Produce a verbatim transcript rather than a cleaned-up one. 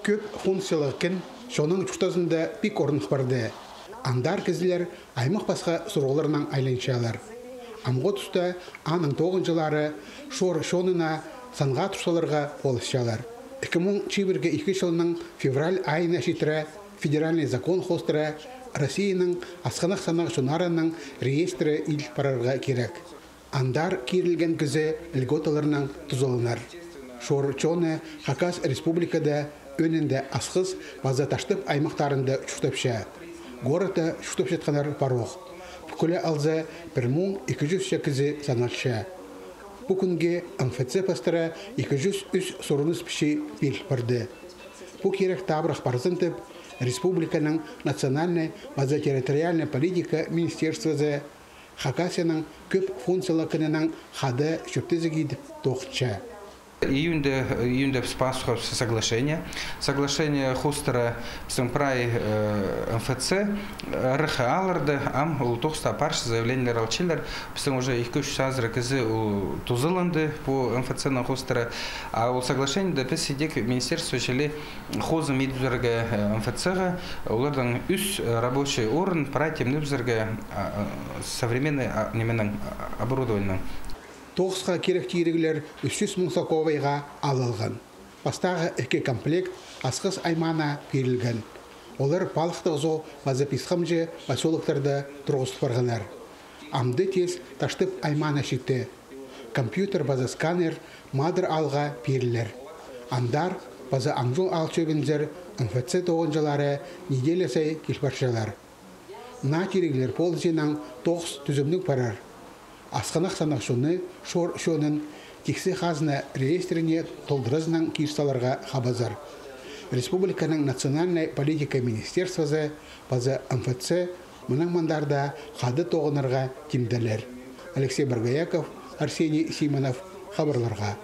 Кӧп функциялығ кін чонның чуртазында пик орных парды. Андар кізілер аймах-пасха сурығларнаң айланчалар. Амғы туста аның тоғынҷылары шор чонына санға тур саларға полысчалар. Ікі муң чибіргі ікі чылның февраль айына читіре федеральный закон хоостыра Россияның асхынах саннығ чоннарының реестрі ил парарға кирек. Андар кирілген кізі льготаларнаң тузаланар. Шор чоны Хакас Республикада ӧӧнінде Асхыс паза Таштып аймахтарында чуртапча. Городта чуртапчатханнар парох. Пӱкӱле алза, пір муң ікі чӱс ча кізі саналча. Пу кӱнге М Ф Ц пастыра ікі чӱс ӱс сурыныс пічии пил парды. Пу кирек табырах парзын тіп, республиканың национальнай паза территориальнай политика министерствозы Хакасияның кӧп функциялығ кінінең хада чӧптезіг идіп тоғынча. Июньда, июньда піс пасхабыс соглашение. Соглашение хоостыра пістің прай, э, М Ф Ц, э, Р Х А-ларда ам ол тоғыста парча, заявлениелер алчалар. Пістің уже ікі чӱс азыра кізі ол тузаланды пу М Ф Ц-ның хоостыра. А ол соглашениеде піс идӧк министерство чіли хозым идібізерге, э, М Ф Ц-ға, оларның ӱс, э, рабочий орын прай тимнебізерге, а, а, современный, а, неменің, а, оборудованиенің. Тоғысха кирек тиріглер ӱс чӱс муң саковайға алылған. Пастағы ікі комплект Асхыс аймаана пирілген. Олар Палыхтығ Зоо паза Писхамҷы посёлоктарда турғыс парғаннар. Амды тез Таштып аймаана читі. Компьютер паза сканер Мадар аалға пирілер. Андар паза Аңҷул аал чӧбінзер М Ф Ц тоғынҷылары неделя сай кил парчалар. Наа тиріглер полызинаң тоғыс тӱзімніг парар. Асхынах саннығ чонны, шор чонын тиксі хазна реестріне толдыразынаң кир саларға хабазар. Республиканың национальнай политика министерствозы паза М Ф Ц мынаң мындарда хада тоғынарға тимделер. Алексей Боргояков, Арсений Симонов, хабарларға.